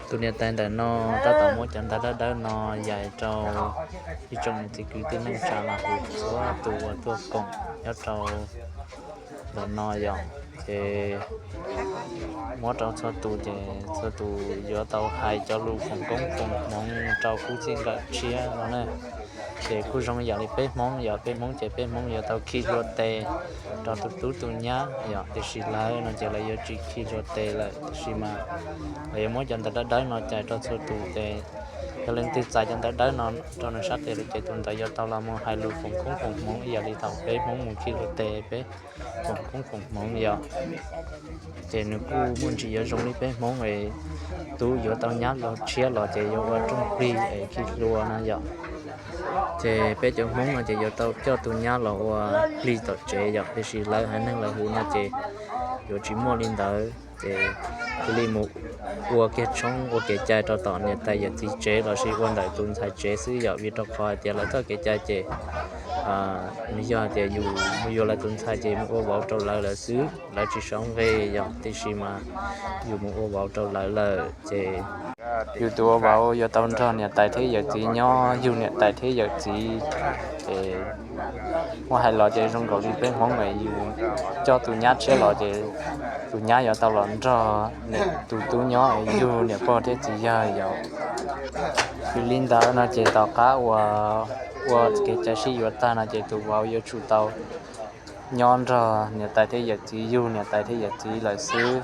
Tus niam tais ntawm no tab tom muab cov ntawv dawb dawb no yais rau ib tsoom niam txiv kwv tij neej tsa los hu txhua tus uas tuaj koom nyob rau ntawm no yom. Ces muab rau txhua tus ces txhua tus yuav tau hais cov lus foom koob foom hmoov rau khub txij nkawm tshiab no na. Ces kuj zoo yam li peb Hmoob yom, peb Hmoob ces peb Hmoob yuav tau khi hlua tes rau tus tub tus nyab yom, tiam sis lawv no ces lawv yuav tsis khi hlua tes lawm, tiam sis mas lawv yuav muab cov ntawv dawb dawb no cais rau txhua tus ces yog leej twg txais cov ntawv dawb no rau nws sab tes lawm ces tus ntawd yuav tau los mus hais lus foom koob foom hmoov ib yam li thaum peb Hmoob mus khi hlua tes peb foom koob foom hmoov yom. Ces nws kuj muaj ntsis yuav zoo li peb Hmoob es tub yuav tau nyab los tshiab los ces yuav ua rooj plig es khi hlua no yom. Ces peb cov Hmoob no ces yuav tau coj tus nyab los ua plig tom tsev yom, tiam sis lawv haiv neeg lawv hu no ces yuav tsis muaj li ntawd ces cia li mus ua kiag tshoob ua kev cai rau tom niam tais yawm txiv tsev lossis ua ntawm tus ntxhais tsev xwb yom, vim rau qhov hais tias lawv txoj kev cai ces nws yog hais tias yus mus yuav lawv tus ntxhais ces mus ua vauv rau lawv lawm xwb, lawv tsis sau nqe yom, tiam sis mas yus mus ua vauv rau lawv lawm ces yus tus ua vauv yuav tau nrog niam tais thiab yawm txiv nyob yug niam tais thiab yawm txiv. Ces muab hais los ces zoo nkaus li peb Hmoob es yus coj tus nyab tshiab los ces tus nyab yuav tau los nrog tus tub nyob es yug niam pog thiab txiv yawg yom. Vim li ntawd no ces tom qab uas ua kev cai sib yuav tag no ces tus vauv yuav tsum tau nyob nrog niam tais thiab yawm txiv yug niam tais thiab yawm txiv lawm xwb.